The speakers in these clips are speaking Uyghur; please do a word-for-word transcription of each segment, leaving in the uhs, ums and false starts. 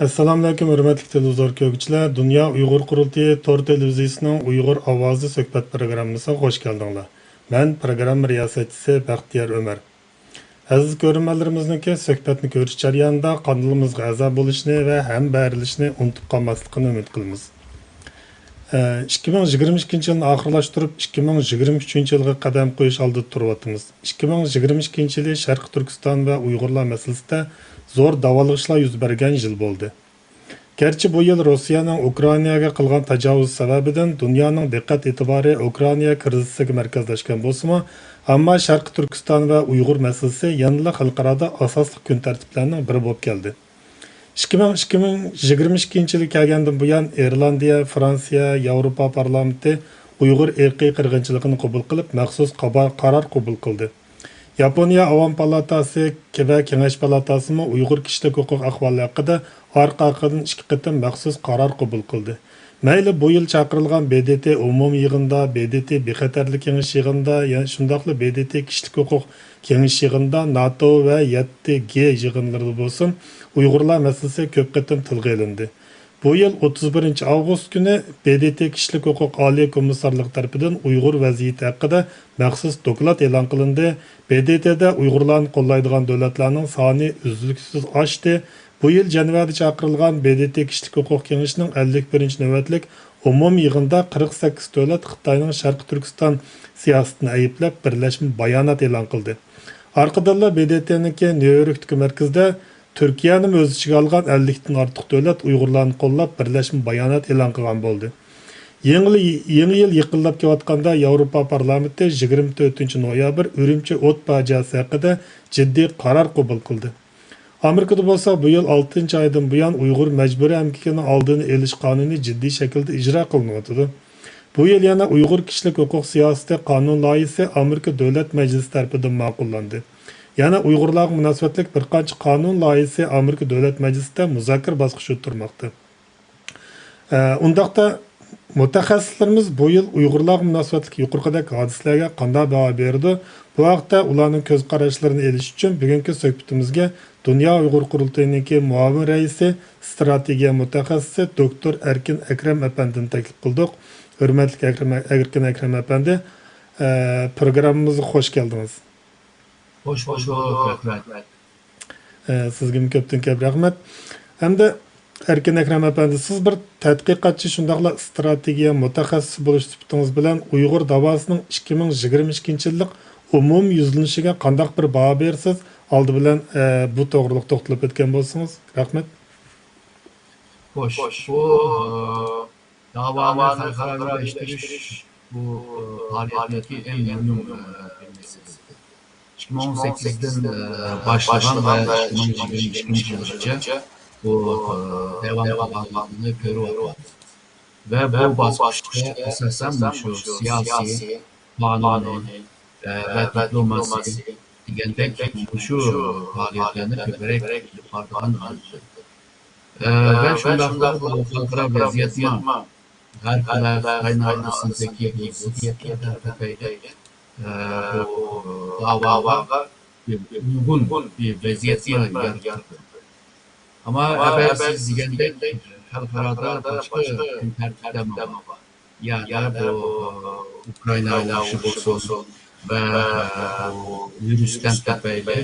ئەسسالامۇئەلەيكۇم، ھۆرمەتلىك تېلېۋىزور كۆرگۈچىلەر! دۇنيا ئۇيغۇر قۇرۇلتىيى تور تېلېۋىزىيىسىنىڭ ئۇيغۇر ئاۋازى سۆھبەت پروگراممىسىغا خوش كەلدىڭلار. مەن پروگرامما رىياسەتچىسى بەختىيار ئۆمەر. ئەزىز كۆرۈرمەنلىرىمىزنىڭكى سۆھبەتنى كۆرۈش جەريانىدا قانىلىمىزغا ئەزا بولۇشنى ۋە ھەمبەھىرلىشىشنى ئۇنتۇپ قالماسلىقىنى ئۈمىد قىلىمىز. ئىككى مىڭ يىگىرمە ئىككىنچى يىلنى ئاخىرلاشتۇرۇپ، ئىككى مىڭ يىگىرمە ئۈچىنچى يىلغا قەدەم قويۇش ئالدىدا تۇرۇۋاتىمىز. ئىككى مىڭ يىگىرمە ئىككىنچى يىلى شەرقىي تۈركىستان ۋە ئۇيغۇرلار مەسىلىسىدە زور داۋالغۇشلار يۈز بەرگەن يىل بولدى. گەرچە بۇ يىل روسىيەنىڭ ئۇكرائىناگە قىلغان تاجاۋۇزى سەۋەبىدىن دۇنيانىڭ دىققەت ئېتىبارى ئۇكرائىنا كىرىزىسىگە مەركەزلەشكەن بولسىمۇ، ئەمما شەرقىي تۈركىستان ۋە ئۇيغۇر مەسىلىسى يەنىلا خەلقئارادا ئاساسلىق كۈن تەرتىپلەرنىڭ بىرى بولۇپ كەلدى. ئىككى مىڭ، ئىككى مىڭ يىگىرمە ئىككىنچى يىلى كەلگەندىن بۇيان، ئىرلاندىيە، فرانسىيە، ياۋروپا پارلامېنتى ئۇيغۇر ئىرقىي قىرغىنچىلىقىنى قوبۇل قىلىپ، مەخسۇس قابا-، قارار قوبۇل قىلدى. ياپونىيە ئاۋام پالاتاسى ۋە كېڭەش پالاتاسىمۇ ئۇيغۇر كىشىلىك ھوقۇق ئەھۋالى ھەققىدە ئارقا-ئارقىدىن ئىككى قېتىم مەخسۇس قارار قوبۇل قىلدى. مەيلى بۇ يىل چاقىرىلغان ب د ت ئومۇمىي يىغىنىدا، ب د ت بىخەتەرلىك كېڭىشى يىغىنىدا، يا-، شۇنداقلا ب د ت كىشىلىك ھوقۇق كېڭىشى يىغىنىدا، ناتو ۋە يەتتە گ يىغىنلىرىدا بولسۇن، ئۇيغۇرلار مەسىلىسى كۆپ قېتىم تىلغا ئېلىندى. بۇ يىل ئوتتۇز بىرىنچى ئاۋغۇست كۈنى ب د ت كىشىلىك ھوقۇق ئالىي كومىسسارلىقى تەرىپىدىن ئۇيغۇر ۋەزىيىتى ھەققىدە مەخسۇس دوكلات ئېلان قىلىندى. ب د ت دە ئۇيغۇرلارنى قوللايدىغان دۆلەتلەرنىڭ سانى ئۈزلۈكسىز ئاشتى. بۇ يىل جەنۋەدە چاقىرىلغان ب د ت كىشىلىك ھوقۇق كېڭىشىنىڭ ئەللىك بىرىنچى نۆۋەتلىك ئومۇمىي يىغىنىدا قىرىق سەككىز دۆلەت خىتاينىڭ شەرقىي تۈركىستان سىياسىتىنى ئەيىبلەپ، بىرلەشمە بايانات ئېلان قىلدى. ئارقىدىنلا ب د ت نىڭكى نيۇ يوركتىكى مەركىزىدە تۈركىيەنىمۇ ئۆز ئىچىگە ئالغان ئەللىكتىن ئارتۇق دۆلەت ئۇيغۇرلارنى قوللاپ، بىرلەشمە بايانات ئېلان قىلغان بولدى. يېڭى، يېڭى يىل يېقىنلاپ كېلىۋاتقاندا، ياۋروپا پارلامېنتى يىگىرمە تۆتىنچى نويابىر ئۈرۈمچى ئوت پاجىئەسى ھەققىدە جىددىي قارار قوبۇل قىلدى. ئامېرىكىدا بولسا بۇ يىل ئالتىنچى ئايدىن بۇيان ئۇيغۇر مەجبۇرىي ئەمگىكىنىڭ ئالدىنى ئېلىش قانۇنى جىددىي شەكىلدە ئىجرا قىلىنىۋاتىدۇ. بۇ يىل يەنە ئۇيغۇر كىشىلىك ھوقۇق سىياسىتى قانۇن لايىھىسى ئامېرىكا دۆلەت مەجلىسى تەرىپىدىن ماقۇللاندى. يەنە ئۇيغۇرلارغا مۇناسىۋەتلىك بىر قانچە قانۇن لايىھىسى ئامېرىكا دۆلەت مەجلىسىدە مۇزاكىرە باسقۇچىدا تۇرماقتا. ئە، ئۇنداقتا مۇتەخەسسىسلىرىمىز بۇ يىل ئۇيغۇرلارغا مۇناسىۋەتلىك يۇقىرىقىدەك ھادىسىلەرگە قانداق باھا بېرىدۇ؟ بۇ ھەقتە ئۇلارنىڭ كۆز قاراشلىرىنى ئېلىش ئۈچۈن بۈگۈنكى سۆھبىتىمىزگە دۇنيا ئۇيغۇر قۇرۇلتىيىنىڭكى مۇئاۋىن رەئىسى، ئىستراتېگىيە مۇتەخەسسىسى دوكتور ئەركىن ئەكرەم ئەپەندىنى تەكلىپ قىلدۇق. ھۆرمەتلىك ئەكرەم، ئەركىن ئەكرەم ئەپەندى، ئە، پروگراممىمىزغا خوش كەلدىڭىز. خوش بولدۇق، رەھمەت. ئە، سىزگىمۇ كۆپتىن كۆپ رەھمەت. ھەمدە ئەركىن ئەكرەم ئەپەندى، سىز بىر تەتقىقاتچى، شۇنداقلا ئىستراتېگىيە مۇتەخەسسىسى بولۇش سۈپىتىڭىز بىلەن ئۇيغۇر داۋاسىنىڭ ئىككى مىڭ يىگىرمە ئىككىنچى يىللىق ئومۇميۈزلىنىشىگە قانداق بىر باھا بېرىسىز؟ ئالدى بىلەن، ئە، بۇ توغرىلىق توختىلىپ ئۆتكەن بولسىڭىز. رەھمەت. خوش، بۇ، ئە، داۋانى خەلقئارالاشتۇرۇش بۇ، ئە، پائالىيەتنىڭكى ئەڭ مۇھىم، ئە، بىر مەسىلىسى. ئىككى مىڭ ئون سەككىزدىن، ئە، باشلىغان ۋە ئىككى مىڭ يىگىرمە ئىككىنچى يىلغىچە بۇ، ئە، داۋام قىلغانلىقىنى كۆرۈۋاتىمىز. ۋە بۇ باسقۇچتا ئاساسەن مۇشۇ سىياسىي، قانۇنىي، ئە، ۋە دىپلوماسىي دېگەندەك مۇشۇ پائالىيەتلەرنى كۆپرەك ئېلىپ بارىدىغان بولدى. ئە، ۋە شۇنداقلا بۇ خەلقئارا ۋەزىيەتمۇ ھەر خىل خىتاينىڭ ئارىسىدىكى بۇ زىددىيەتلەر تەپەيلى، ئە، بۇ داۋاغا ئۇيغۇن بىر ۋەزىيەتنى يارىتىپ بەردى. ئەمما ئەۋەل سىز دېگەندەك خەلقئارادا باشقا كۈن تەرتىپلەرمۇ بار. يەنى بۇ ئۇكرائىنا ئۇرۇشى بولسۇن ۋە بۇ ۋىرۇستىن تەپەيلى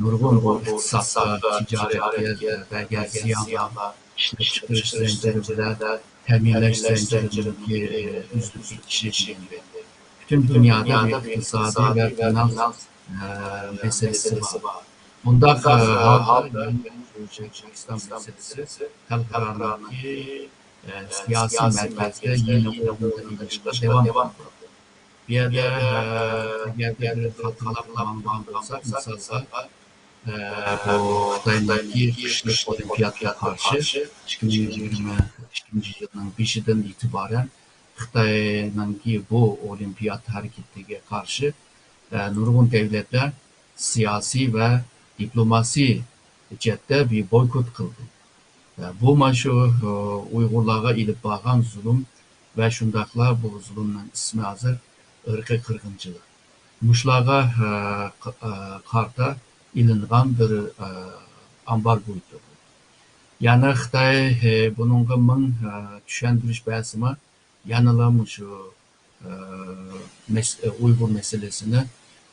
نۇرغۇن بۇ ئىقتىسادقا، تىجارەتكە بەرگەن زىيانلار، ئىشلەپچىقىرىش زەنجىرى بىلەن تەمىنلەش زەنجىرىنىڭكى ئۈزۈلۈپ كېتىشى دېگەندەك، پۈتۈن دۇنيادا بۇ ئىقتىسادىي ۋە فىنانس، ئە، مەسىلىسى بار. بۇنداق، ئە، ھالدا يەنە شۇ شەرقىي تۈركىستان مەسىلىسى خەلقئارانىڭكى، ئە، سىياسىي مەركەزدە يەنە ئورۇندا ئېلىشقا داۋام قىلىدۇ. بۇ يەردە، ئە، ئەگەردە بىر خاتالىق قىلمايدىغان بولساق، مىسالغا، ئە، بۇ خىتاينىڭكى قىشلىق ئولىمپىيادىغا قارشى ئىككى مىڭ يىگىرمە ئىككىنچى يىلنىڭ بېشىدىن ئېتىبارەن خىتاينىڭكى بۇ ئولىمپىياد ھەرىكىتىگە قارشى، ئە، نۇرغۇن دەۋلەتلەر سىياسىي ۋە دىپلوماسىي جەھەتتە بۇ بويكوت قىلدى. بۇ مانا شۇ، ئۇيغۇرلارغا ئېلىپ بارغان زۇلۇم ۋە شۇنداقلا بۇ زۇلۇمنىڭ ئىسمى ھازىر ئىرقىي قىرغىنچىلىق. مۇشۇلارغا، قارىتا ئېلىنغان بىر ئامبارگو ئىدى. يەنە خىتاي، ئە، بۇنىڭغا مىڭ، ئە، چۈشەندۈرۈش بەرسىمۇ، يەنىلا مۇشۇ، ئە، مەس-، ئە، ئۇيغۇر مەسىلىسىنى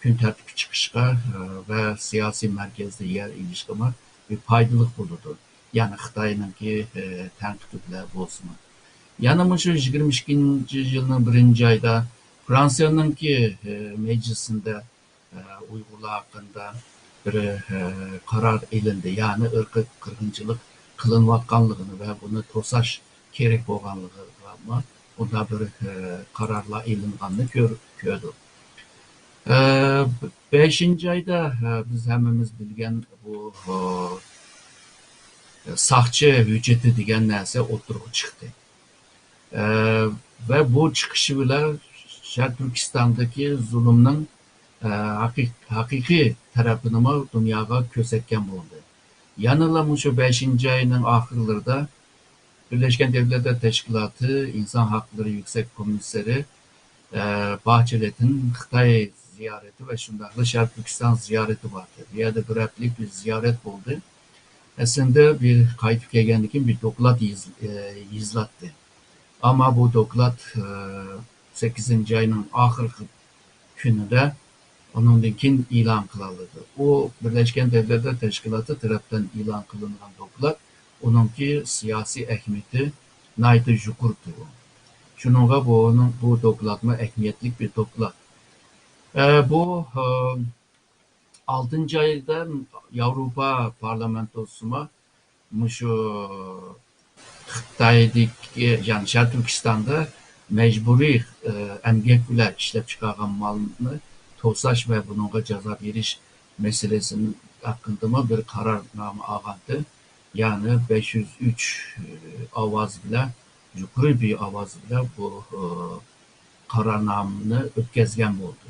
كۈن تەرتىپكە چىقىشقا، ئە، ۋە سىياسىي مەركەزدە يەر ئېلىشقىمۇ بىر پايدىلىق بولىدۇ. يەنى خىتاينىڭكى، ئە، تەنقىدى بىلەن بولسىمۇ. يەنە مۇشۇ يىگىرمە ئىككىنچى يىلنىڭ بىرىنچى ئايدا فرانسىيەنىڭكى، ئە، مەجلىسىندە ئۇيغۇرلار ھەققىدە بىر، ئە، قارار ئېلىندى. يەنى ئىرقىي قىرغىنچىلىق قىلىنىۋاتقانلىقىنى ۋە بۇنى توساش كېرەك بولغانلىقىغا بۇنداق بىر، ئە، قارارلار ئېلىنغاننى كۆر-، كۆردۇق. ئە، بەشىنچى ئايدا، ئە، بىز ھەممىمىز بىلگەن بۇ، ئە، ساقچى ھۆججىتى دېگەن نەرسە ئوتتۇرىغا چىقتى. ئە، ۋە بۇ چىقىشى بىلەن شەرقىي تۈركىستاندىكى زۇلۇمنىڭ، ئە، ھەقىق-، ھەقىقىي تەرىپىنىمۇ دۇنياغا كۆرسەتكەن بولدى. يەنىلا مۇشۇ بەشىنچى ئاينىڭ ئاخىرلىرىدا بىرلەشكەن دۆلەتلەر تەشكىلاتى ئىنسان ھەقلىرى يۈكسەك كومىسسارى، ئە، باچېلېتنىڭ خىتاي زىيارىتى ۋە شۇنداقلا شەرقىي تۈركىستان زىيارىتى بار ئىدى. بۇ يەردە بىر ھەپتىلىك بىر زىيارەت بولدى. ئەسلىدە بىر قايتىپ كەلگەندىن كېيىن بىر دوكلات يېز-، ئە، يېزىلاتتى. ئەمما بۇ دوكلات، ئە، سەككىزىنچى ئاينىڭ ئاخىرقى كۈنىدە ئۇنىڭدىن كېيىن ئېلان قىلىنىدۇ. ئۇ بىرلەشكەن دۆلەتلەر تەشكىلاتى تەرەپتىن ئېلان قىلىنغان دوكلات، ئۇنىڭكى سىياسىي ئەھمىيىتى ناھايىتى يۇقىرى تۇرىدۇ. شۇنىڭغا بۇنىڭ، بۇ دوكلاتمۇ ئەھمىيەتلىك بىر دوكلات. ئە، بۇ، ئە، ئالتىنچى ئايدا ياۋروپا پارلامېنتوسىمۇ مۇشۇ خىتايدىكى، يەنى شەرقىي تۈركىستاندا مەجبۇرىي، ئە، ئەمگەك بىلەن ئىشلەپچىقارغان مالنى توساش ۋە بۇنىڭغا جازا بېرىش مەسىلىسى ھەققىدىمۇ بىر قارارنامە ئالغانتى. يەنى بەش يۈز ئۈچ ئاۋاز بىلەن، يۇقىرى بىر ئاۋاز بىلەن بۇ، ئە، قارارنامىنى ئۆتكۈزگەن بولدى.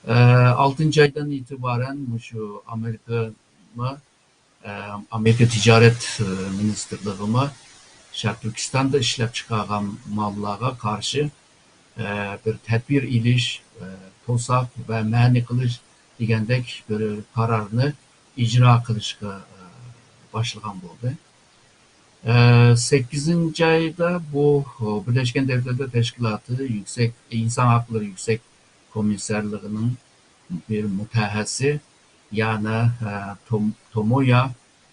ئە، ئالتىنچى ئايدىن ئېتىبارەن مۇشۇ ئامېرىكىمۇ، ئە، ئامېرىكا تىجارەت، ئە، مىنىستىرلىقىمۇ شەرقىي تۈركىستاندا ئىشلەپچىقارغان ماللارغا قارشى، ئە، بىر تەدبىر ئېلىش، ئە، توساق ۋە مەنئى قىلىش دېگەندەك بىر قارارنى ئىجرا قىلىشقا، ئە، باشلىغان بولدى. ئە، سەككىزىنچى ئايدا بۇ، ئۇ، بىرلەشكەن دۆلەتلەر تەشكىلاتى يۈكسەك، ئىنسان ھەقلىرى يۈكسەك كومىسسارلىقىنىڭ بىر مۇتەخەسسىسى، يەنى، ئە، توم-، تومويا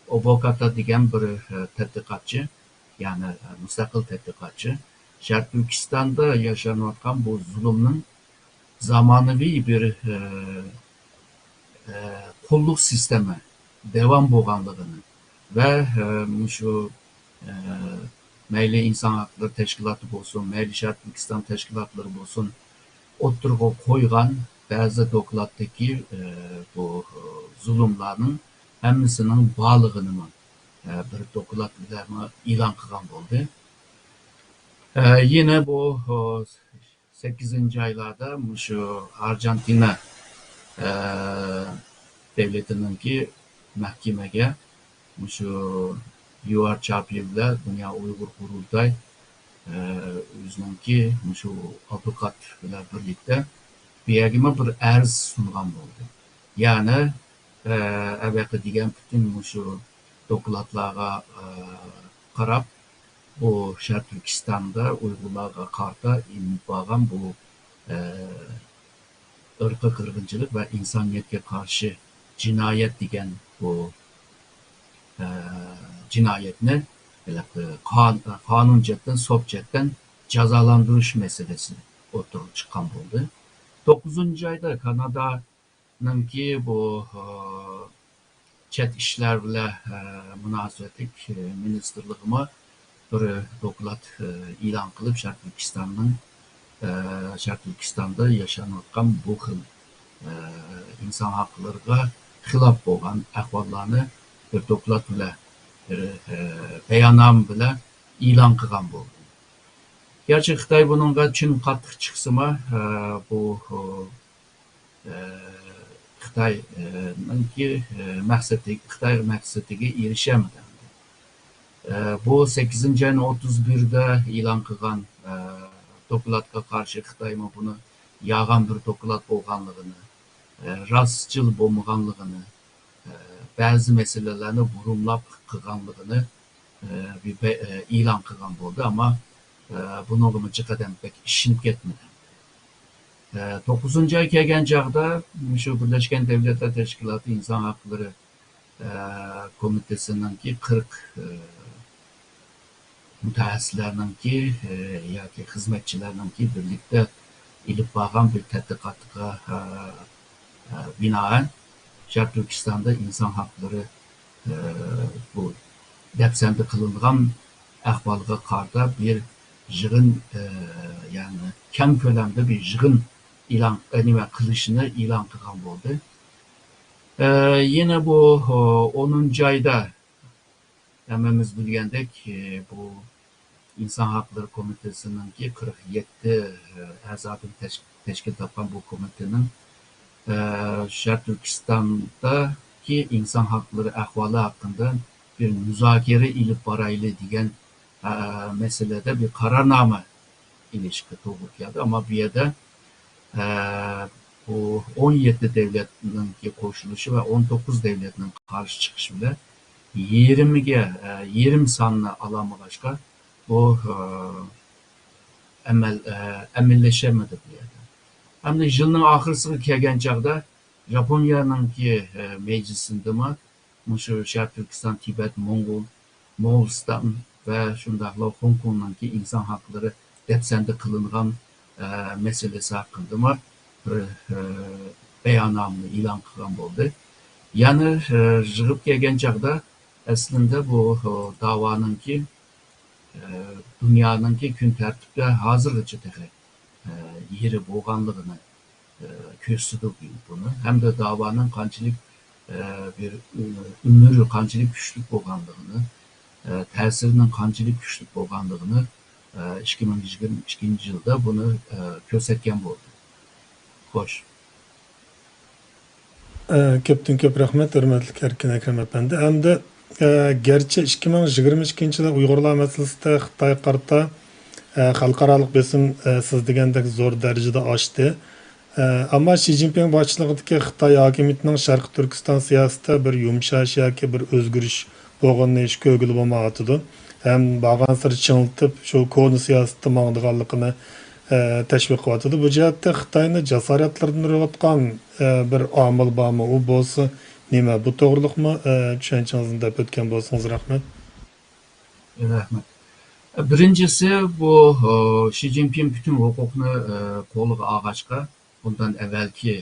ئوبوكاتا دېگەن بىر، ئە، تەتقىقاتچى، يەنى، ئە، مۇستەقىل تەتقىقاتچى، شەرقىي تۈركىستاندا ياشانىۋاتقان بۇ زۇلۇمنىڭ زامانىۋى بىر، ئە، ئە، قۇللۇق سىستېما داۋام بولغانلىقىنى ۋە، ئە، مۇشۇ، ئە، مەيلى ئىنسان ھەقلىرى تەشكىلاتى بولسۇن، مەيلى شەرقىي تۈركىستان تەشكىلاتلىرى بولسۇن، ئوتتۇرىغا قويغان بەزى دوكلاتتىكى، ئە، بۇ، ئە، زۇلۇملارنىڭ ھەممىسىنىڭ بارلىقىنىمۇ، ئە، بىر دوكلات بىلەن ئېلان قىلغان بولدى. ئە، يەنە بۇ، ئە، سەككىزىنچى ئايلاردا مۇشۇ ئارژانتىنا، ئە، دۆلىتىنىڭكى مەھكىمىگە مۇشۇ يۇ ئار چاپى بىلەن دۇنيا ئۇيغۇر قۇرۇلتاي، ئە، ئۆزىنىڭكى مۇشۇ ئادۋوكات بىلەن بىرلىكتە بۇ يەرگىمۇ بىر ئەرز سۇنغان بولدى. يەنى، ئە، ئەۋەقە دېگەن پۈتۈن مۇشۇ دوكلاتلارغا، ئە، قاراپ، بۇ شەرقىي تۈركىستاندا ئۇيغۇرلارغا قارىتا ئېلىنىپ بارغان بۇ، ئە، ئىرقىي قىرغىنچىلىق ۋە ئىنسانىيەتكە قارشى جىنايەت دېگەن بۇ، ئە، جىنايەتنى، ھېلىقى قان-، قانۇن جەھەتتىن، سوت جەھەتتىن جازالاندۇرۇش مەسىلىسى ئوتتۇرىغا چىققان بولدى. توققۇزىنچى ئايدا كانادا نىڭكى بۇ، ئە، چەت ئىشلار بىلەن، ئە، مۇناسىۋەتلىك، ئە، مىنىستىرلىقىمۇ بىر دوكلات، ئە، ئېلان قىلىپ، شەرقىي تۈركىستاننىڭ، ئە، شەرقىي تۈركىستاندا ياشانىۋاتقان بۇ خىل، ئە، ئىنسان ھەقلىرىغا خىلاپ بولغان ئەھۋاللارنى بىر دوكلات بىلەن، بىر، ئە، باياننامە بىلەن ئېلان قىلغان بولدى. گەرچە خىتاي بۇنىڭغا چىڭ قاتتىق چىقسىمۇ، ئە، بۇ، ئە، خىتاي، ئە، نىڭكى، ئە، مەقسىتى، خىتاي مەقسىتىگە ئېرىشەلمىدى. ئە، بۇ سەككىزىنچى ئاينىڭ ئوتتۇز بىرىدە ئېلان قىلغان، ئە، دوكلاتقا قارشى خىتايمۇ بۇنى يالغان بىر دوكلات بولغانلىقىنى، ئە، راستچىل بولمىغانلىقىنى، ئە، بەزى مەسىلىلەرنى بۇرۇنلاپ قىلغانلىقىنى، ئە، بىر بە-، ئە، ئېلان قىلغان بولدى، ئەمما، ئە، بۇنىڭغىمۇ جىق ئادەم بەك ئىشىنىپ كەتمىدى. ئە، توققۇزىنچى ئاي كەلگەن چاغدا شۇ بىرلەشكەن دەۋلەتلەر تەشكىلاتى ئىنسان ھەقلىرى، ئە، كومىتېتىنىڭكى قىرىق، ئە، مۇتەخەسسىسلەرنىڭكى، ئە، ياكى خىزمەتچىلەرنىڭكى بىرلىكتە ئېلىپ بارغان بىر تەتقىقاتقا، ئە، ئە، بىنائەن، شەرقىي تۈركىستاندا ئىنسان ھەقلىرى، ئە، بۇ دەپسەندە قىلىنغان ئەھۋالغا قارىتا بىر يىغىن، ئە، يەنى كەڭ كۆلەمدە بىر يىغىن ئېلان، ئە، نېمە قىلىشىنى ئېلان قىلغان بولدى. ئە، يەنە بۇ، ئونىنچى ئايدا ھەممىمىز بىلگەندەك، ئە، بۇ ئىنسان ھەقلىرى كومىتېتىنىڭكى قىرىق يەتتە ئەزادىن تەش-، تەشكىل تاپقان بۇ كومىتېتنىڭ، ئە، شەرقىي تۈركىستاندىكى ئىنسان ھەقلىرى ئەھۋالى ھەققىدە بىر مۇزاكىرە ئېلىپ بارايلى دېگەن، ئە، مەسىلىدە بىر قارارنامە ئېلىشقا توغرا كەلدى. ئەمما بۇ يەردە، ئە، بۇ ئون يەتتە دەۋلەتنىڭكى قوشۇلۇشى ۋە ئون توققۇز دەۋلەتنىڭ قارشى چىقىشى بىلەن يېرىمىگە، ئە، يېرىم ساننى ئالالمىغاچقا، بۇ، ئە، ئەمەل-، ئە، ئەمەلىيلەشەلمىدى بۇ يەردە. ئەمدى يىلنىڭ ئاخىرسىغا كەلگەن چاغدا ياپونىيەنىڭكى، ئە، مەجلىسىدىمۇ مۇشۇ شەرقىي تۈركىستان، تىبەت، موڭغۇل، موغۇلىستان ۋە شۇنداقلا خوڭكوڭنىڭكى ئىنسان ھەقلىرى دەپسەندە قىلىنغان، ئە، مەسىلىسى ھەققىدىمۇ بىر، ئە، باياننامىنى ئېلان قىلغان بولدى. يەنى، ئە، يىغىپ كەلگەن چاغدا ئەسلىندە بۇ، ئە، داۋانىڭكى، ئە، دۇنيانىڭكى كۈن تەرتىپىدە ھازىرغىچە تېخى، ئە، يېرى بولغانلىقىنى، ئە، كۆرسىتىدۇ بۇنى. ھەمدە داۋانىڭ قانچىلىك، ئە، بىر، ئۆمۈرى قانچىلىك كۈچلۈك بولغانلىقىنى، ئە، تەسىرىنىڭ قانچىلىك كۈچلۈك بولغانلىقىنى، ئە، ئىككى مىڭ يىگىرمە ئىككىنچى يىلدا بۇنى، ئە، كۆرسەتكەن بولدى. خوش. ئە، كۆپتىن كۆپ رەھمەت، ھۆرمەتلىك ئەركىن ئەكرەم ئەپەندى. ئەمدى، ئە، گەرچە ئىككى مىڭ يىگىرمە ئىككىنچى يىلدا ئۇيغۇرلار مەسىلىسىدە خىتايغا قارىتا، ئە، خەلقئارالىق بېسىم، ئە، سىز دېگەندەك زور دەرىجىدە ئاشتى. ئە، ئەمما شى جىنپىڭ باشچىلىقىدىكى خىتاي ھاكىمىيىتىنىڭ شەرقىي تۈركىستان سىياسىتىدە بىر يۇمشاش ياكى بىر ئۆزگىرىش بولغىنىنى ھېچ كۆرگىلى بولمايۋاتىدۇ. ھەم بارغانسېرى چىڭىتىپ، شۇ كونا سىياسەتتە ماڭىدىغانلىقىنى، ئە، تەشۋىق قىلىۋاتىدۇ. بۇ جەھەتتە خىتاينى جاسارەتلەندۈرۈۋاتقان، ئە، بىر ئامىل بارمۇ؟ ئۇ بولسا نېمە؟ بۇ توغرىلىقمۇ، ئە، چۈشەنچىڭىزنى دەپ ئۆتكەن بولسىڭىز رەھمەت. رەھمەت. بىرىنچىسى، بۇ، ئە، شى جىنپىڭ پۈتۈن ھوقۇقنى، ئە، قولىغا ئالغاچقا، بۇندىن ئەۋۋەلكى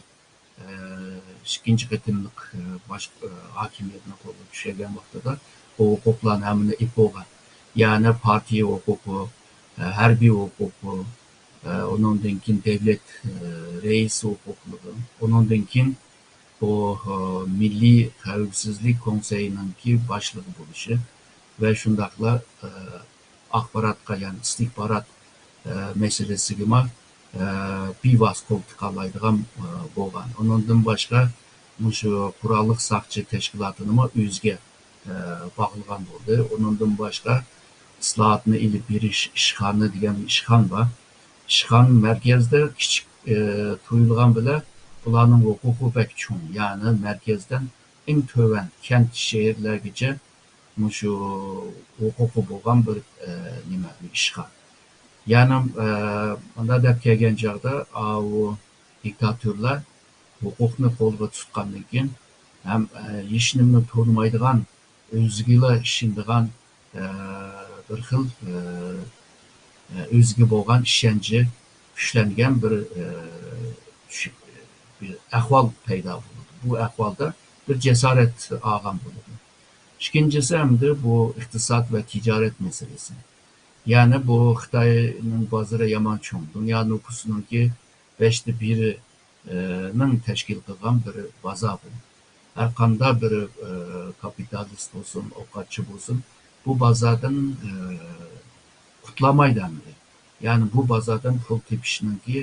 ئىككىنچى قېتىملىق، ئە، باش-، ئە، ھاكىمىيەتنى قولغا چۈشۈرگەن ۋاقتىدا بۇ ھوقۇقلارنى ھەممىنى ئېلىپ بولغان. يەنى پارتىيە ھوقۇقى، ئە، ھەربىي ھوقۇقى، ئە، ئۇنىڭدىن كېيىن دەۋلەت، ئە، رەئىسى ھوقۇقلىرى، ئۇنىڭدىن كېيىن بۇ، ئە، مىللىي خەۋپسىزلىك كونسېيىنىڭكى باشلىقى بولۇشى ۋە شۇنداقلا، ئە، ئاخباراتقا، يەنى ئىستىخبارات، ئە، مەسىلىسىگىمۇ، ئە، بىۋاسىتە قول تىقالايدىغان، ئە، بولغان. ئۇنىڭدىن باشقا، مۇشۇ قوراللىق ساقچى تەشكىلاتىنىمۇ ئۆزىگە، ئە، باغلىغان بولدى. ئۇنىڭدىن باشقا، ئىسلاھاتنى ئېلىپ بېرىش ئىشخانا دېگەن بىر ئىشخانا بار. ئىشخانا مەركەزدە كىچىك، ئە، تۇيۇلغان بىلەن، بۇلارنىڭ ھوقۇقى بەك چوڭ. يەنى مەركەزدىن ئەڭ تۆۋەن كەنت، شەھەرلەرگىچە مۇشۇ ھوقۇقى بولغان بىر، ئە، نېمە، بىر ئىشخانا. يەنى، ئە، مۇنداق دەپ كەلگەن چاغدا، ئاۋۇ دىكتاتورلار ھوقۇقنى قولغا تۇتقاندىن كېيىن ھەم، ئە، ھېچنېمىنى تونۇمايدىغان، ئۆزىگىلا ئىشىنىدىغان، ئە، بىر خىل، ئە، ئە، ئۆزىگە بولغان ئىشەنچى كۈچلەنگەن بىر، ئە، چۈش-، بىر ئەھۋال پەيدا بولىدۇ. بۇ ئەھۋالدا بىر جاسارەت ئالغان بولىدۇ. ئىككىنچىسى ئەمدى بۇ ئىقتىساد ۋە تىجارەت مەسىلىسى. يەنى بۇ خىتاينىڭ بازىرى يامان چوڭ. دۇنيا نوپۇسىنىڭكى بەشتە بىرى، ئە، نىڭ تەشكىل قىلغان بىر بازار بۇ. ھەر قانداق بىر، ئە، كاپىتالىست بولسۇن، ئوقەتچى بولسۇن، بۇ بازاردىن، ئە، قۇتۇلالمايدۇ ئەمدى. يەنى بۇ بازاردىن پۇل تېپىشنىڭكى،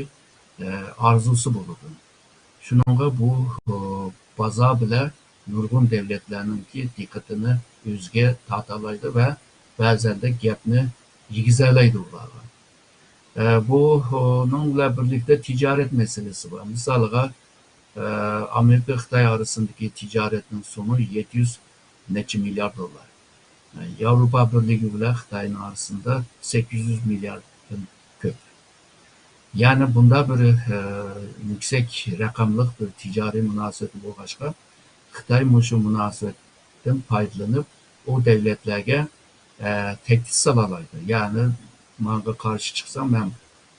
ئە، ئارزۇسى بولىدۇ. شۇنىڭغا بۇ، ئە، بازار بىلەن نۇرغۇن دەۋلەتلەرنىڭكى دىققىتىنى ئۆزىگە تارتالايدۇ ۋە بەزەندە گەپنى يېگۈزەلەيدۇ ئۇلارغا. ئە، بۇنىڭ بىلەن بىرلىكتە تىجارەت مەسىلىسى بار. مىسالىغا، ئە، ئامېرىكا خىتاي ئارىسىندىكى تىجارەتنىڭ سومى يەتتە يۈز نەچچە مىليارد دوللار. ياۋروپا بىرلىكى بىلەن خىتاينىڭ ئارىسىدا سەككىز يۈز مىلياردتىن كۆپ. يەنى بۇنداق بىر، ئە، يۈكسەك رەقەملىك بىر تىجارىي مۇناسىۋىتى بولغاچقا، خىتاي مۇشۇ مۇناسىۋەتتىن پايدىلىنىپ، ئۇ دەۋلەتلەرگە، ئە، تەھدىت سالالايدۇ. يەنى ماڭا قارشى چىقساڭ، مەن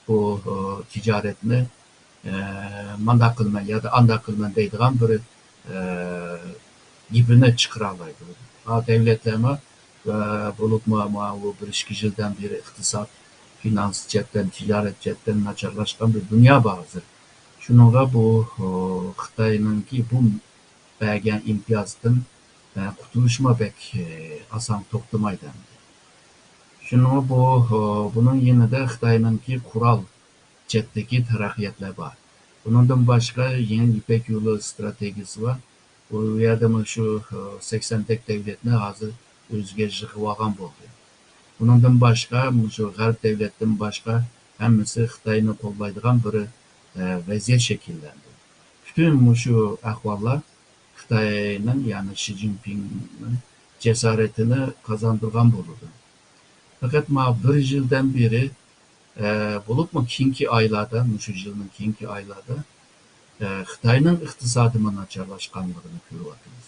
بۇ، ئە، تىجارەتنى، ئە، مانداق قىلىمەن يادا ئانداق قىلىمەن دەيدىغان بىر، ئە، گېپىنى چىقىرالايدۇ. ھا، دەۋلەتلەرمۇ ۋە بولۇپمۇ ماۋۇ بىر ئىككى يىلدىن بېرى ئىقتىساد، فىنانس جەھەتتىن، تىجارەت جەھەتتىن ناچارلاشقان بىر دۇنيا بار ھازىر. شۇنىڭغا بۇ، ئۇ، خىتاينىڭكى بۇ بەرگەن ئىمتىيازدىن، ئە، قۇتۇلۇشمۇ بەك، ئە، ئاسان توختىمايدۇ ئەمدى. شۇنىڭغا بۇ، ئۇ، بۇنىڭ يېنىدا خىتاينىڭكى قورال جەھەتتىكى تەرەققىياتلار بار. ئۇنىڭدىن باشقا يېڭى يىپەك يولى ئىستراتېگىيەسى بار. ئۇ يەردە مۇشۇ، ئۇ، سەكسەندەك دەۋلەتنى ھازىر ئۆزىگە يىغىۋالغان بولدى. ئۇنىڭدىن باشقا، مۇشۇ غەرب دەۋلەتتىن باشقا ھەممىسى خىتاينى قوللايدىغان بىر، ئە، ۋەزىيەت شەكىللەندى. پۈتۈن مۇشۇ ئەھۋاللار خىتاينىڭ، يەنى شى جىنپىڭنىڭ جاسارىتىنى قازاندۇرغان بولىدۇ. پەقەت مانا بىر يىلدىن بېرى، ئە، بولۇپمۇ كېيىنكى ئايلاردا، مۇشۇ يىلنىڭ كېيىنكى ئايلاردا، ئە، خىتاينىڭ ئىقتىسادىمۇ ناچارلاشقانلىقىنى كۆرۈۋاتىمىز.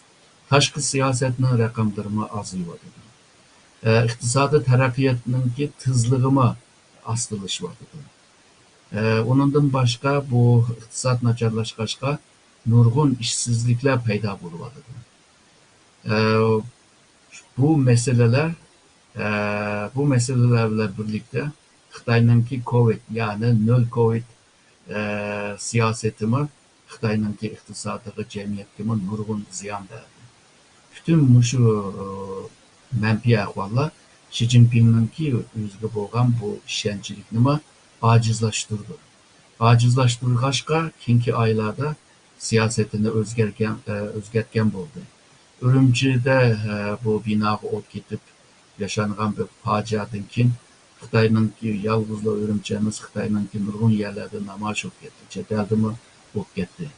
تاشقى سىياسەتنىڭ رەقەملىرىمۇ ئازىيىۋاتىدۇ. ئە، ئىقتىسادىي تەرەققىياتنىڭكى تېزلىكىمۇ ئاستىلىشىۋاتىدۇ. ئە، ئۇنىڭدىن باشقا، بۇ ئىقتىساد ناچارلاشقاچقا، نۇرغۇن ئىشسىزلىكلەر پەيدا بولۇۋاتىدۇ. ئە، بۇ مەسىلىلەر، ئە، بۇ مەسىلىلەر بىلەن بىرلىكتە خىتاينىڭكى كوۋىد، يەنى نۆل كوۋىد، ئە، سىياسىتىمۇ خىتاينىڭكى ئىقتىسادىغا، جەمئىيەتكىمۇ نۇرغۇن زىيان بەردى. پۈتۈن مۇشۇ، ئە، مەنپىي ئەھۋاللار شى جىنپىڭنىڭكى ئۆزىگە بولغان بۇ ئىشەنچلىكنىمۇ ئاجىزلاشتۇرىدۇ. ئاجىزلاشتۇرغاچقا، كېيىنكى ئايلاردا سىياسىتىنى ئۆزگەرگەن، ئە، ئۆزگەرتكەن بولدى. ئۈرۈمچىدە، ئە، بۇ بىناغا ئوت كېتىپ ياشانغان بىر پاجىئەدىن كېيىن، خىتاينىڭكى، يالغۇزلا ئۈرۈمچى ئەمەس، خىتاينىڭكى نۇرغۇن يەرلەردە نامايىش بولۇپ كەتتى، چەت ئەلدىمۇ بولۇپ كەتتى.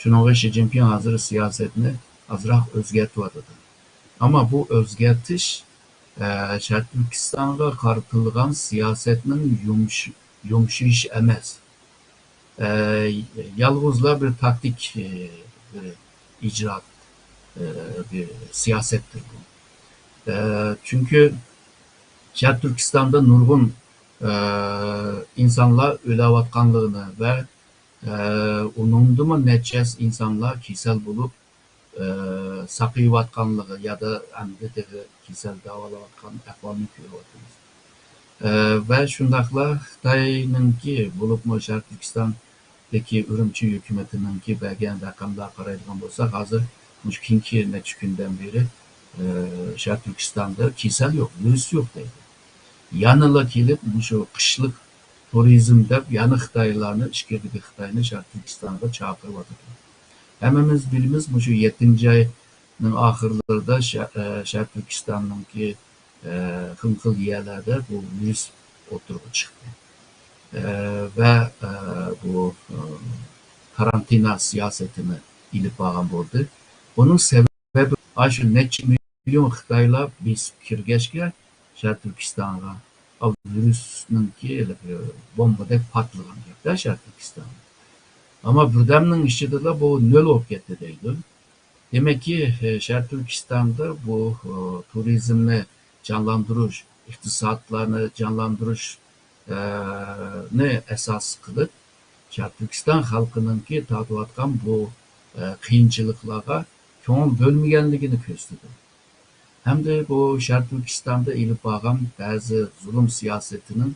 شۇنىڭغا شى جىنپىڭ ھازىر سىياسەتنى ئازراق ئۆزگەرتىۋاتىدۇ. ئەمما بۇ ئۆزگەرتىش، ئە، شەرقىي تۈركىستانغا قارىتىلغان سىياسەتنىڭ يۇمش-، يۇمشىيىشى ئەمەس. ئە، يالغۇزلا بىر تاكتىك، ئە، بىر ئىجرائات، ئە، بىر سىياسەتتۇر بۇ. ئە، چۈنكى شەرقىي تۈركىستاندا نۇرغۇن، ئە، ئىنسانلار ئۆلۈۋاتقانلىقىنى ۋە، ئە، ئۇنىڭدىمۇ نەچچە ئىنسانلار كېسەل بولۇپ، ئە، ساقىيىۋاتقانلىقى يادا ئەمدى تېخى كېسەل داۋالاۋاتقان ئەھۋالنى كۆرۈۋاتىمىز. ئە، ۋە شۇنداقلا خىتاينىڭكى، بولۇپمۇ شەرقىي تۈركىستاندىكى ئۈرۈمچى ھۆكۈمىتىنىڭكى بەرگەن رەقەملەرگە قارايدىغان بولساق، ھازىر مۇشۇ كېيىنكى نەچچە كۈندىن بېرى، ئە، شەرقىي تۈركىستاندا كېسەل يوق، ۋىرۇس يوق دەيدۇ. يەنىلا كېلىپ مۇشۇ قىشلىق تۇرىزم دەپ يەنە خىتايلارنى، ئىچكىرىدىكى خىتاينى شەرقىي تۈركىستانغا چاقىرىۋاتىدۇ. ھەممىمىز بىلىمىز، مۇشۇ يەتتىنچى ئاينىڭ ئاخىرلىرىدا شە-، ئە، شەرقىي تۈركىستاننىڭكى، ئە، خىلمۇ خىل يەرلەردە بۇ ۋىرۇس ئوتتۇرىغا چىقتى. ئە، ۋە، ئە، بۇ، ئە، كارانتىنا سىياسىتىنى ئېلىپ بارغان بولدى. بۇنىڭ سەۋەبى، ئاشۇ نەچچە مىليون خىتايلار بېسىپ كىرگەچكە شەرقىي تۈركىستانغا، ئا، ۋىرۇسنىڭكى ھېلىقى بومبىدەك پارتلىغان گەپتە شەرقىي تۈركىستاندا. ئەمما بىردەمنىڭ ئىچىدىلا بۇ نۆل بولۇپ كەتتى دەيدۇ. دېمەككى، شەرقىي تۈركىستاندا بۇ، ئۇ، تۇرىزمنى جانلاندۇرۇش، ئىقتىسادلارنى جانلاندۇرۇش، ئە، نى ئاساس قىلىپ، شەرقىي تۈركىستان خەلقىنىڭكى تارتىۋاتقان بۇ، ئە، قىيىنچىلىقلارغا كۆڭۈل بۆلمىگەنلىكىنى كۆرسىتىدۇ. ھەمدە بۇ شەرقىي تۈركىستاندا ئېلىپ بارغان بەزى زۇلۇم سىياسىتىنىڭ،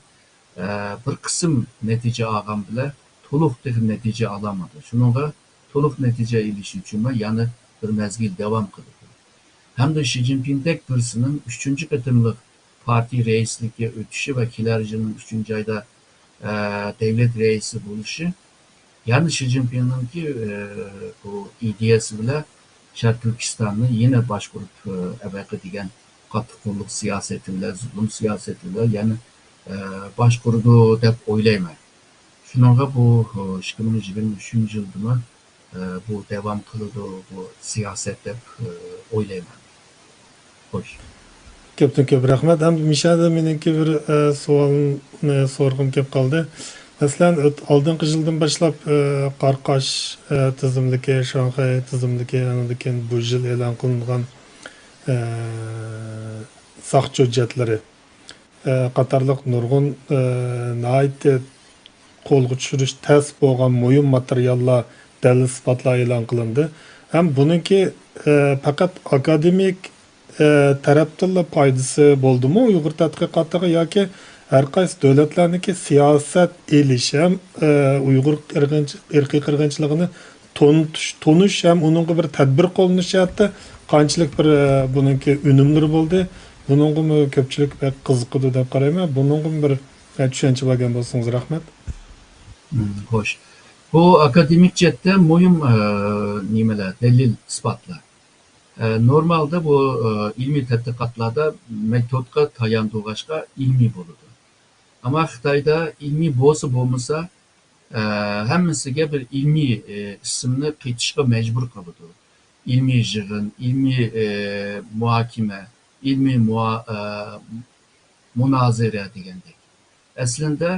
ئە، بىر قىسىم نەتىجە ئالغان بىلەن تولۇق تېخى نەتىجە ئالالمىدى. شۇنىڭغا تولۇق نەتىجە ئېلىش ئۈچۈنمۇ يەنە بىر مەزگىل داۋام قىلىدۇ. ھەمدە شى جىنپىڭدەك بىرسىنىڭ ئۈچىنچى قېتىملىق پارتىيە رەئىسلىككە ئۆتۈشى ۋە كېلەر يىلنىڭ ئۈچىنچى ئايدا، ئە، دەۋلەت رەئىسى بولۇشى يەنە شى جىنپىڭنىڭكى، ئە، بۇ ئىدىيەسى بىلەن شەرقىي تۈركىستاننى يەنە باشقۇرۇپ، ئە، ئەۋەقە دېگەن قاتتىق قوللۇق سىياسىتى بىلەن، زۇلۇم سىياسىتى بىلەن يەنە، ئە، باشقۇرىدۇ دەپ ئويلايمەن. شۇنىڭغا بۇ، ئىككى مىڭ يىگىرمە ئۈچىنچى يىلدىمۇ، ئە، بۇ داۋام قىلىدۇ، بۇ سىياسەت دەپ، ئە، ئويلايمەن. خوش. كۆپتىن كۆپ رەھمەت. ئەمدى مىشەدە مېنىڭكى بىر، ئە، سوئالنى سورىغۇم كېلىپ قالدى. مەسىلەن، ئۆت-، ئالدىنقى يىلدىن باشلاپ، ئە، قاراقاش، ئە، تىزىملىكى، شاڭخەي تىزىملىكى، ئاندىن كېيىن بۇ يىل ئېلان قىلىنغان، ئە، ساقچى ھۆججەتلىرى، ئە، قاتارلىق نۇرغۇن، ئە، ناھايىتى قولغا چۈشۈرۈش تەس بولغان مۇھىم ماتېرىياللار، دەلىل-ئىسپاتلار ئېلان قىلىندى. ھەم بۇنىڭكى، ئە، پەقەت ئاكادېمىك، ئە، تەرەپتىنلا پايدىسى بولدىمۇ ئۇيغۇر تەتقىقاتىغا ياكى ھەر قايسى دۆلەتلەرنىڭكى سىياسەت ئېلىش ھەم، ئە، ئۇيغۇر قىرغىنچ-، ئىرقىي قىرغىنچىلىقىنى تونۇتۇش، تونۇش ھەم ئۇنىڭغا بىر تەدبىر قوللىنىش جەھەتتە قانچىلىك بىر، ئە، بۇنىڭكى ئۈنۈملىرى بولدى؟ بۇنىڭغىمۇ كۆپچىلىك بەك قىزىقىدۇ دەپ قارايمەن. بۇنىڭغىمۇ بىر، ئە، چۈشەنچە بەرگەن بولسىڭىز رەھمەت. مم، خوش. بۇ ئاكادېمىك جەھەتتە مۇھىم، ئە، نېمىلەر، دەلىل، ئىسپاتلار. ئە، نورمالدا بۇ، ئە، ئىلمىي تەتقىقاتلاردا مېتودقا تاياندۇرغاچقا ئىلمىي بولىدۇ. ئەمما خىتايدا ئىلمىي بولسا بولمىسا، ئە، ھەممىسىگە بىر ئىلمىي، ئە، ئىسىمنى قېتىشقا مەجبۇر قىلىدۇ. ئىلمىي يىغىن، ئىلمىي، ئە، مۇھاكىمە، ئىلمىي مۇھا-، ئە، مۇنازىرە دېگەندەك. ئەسلىندە،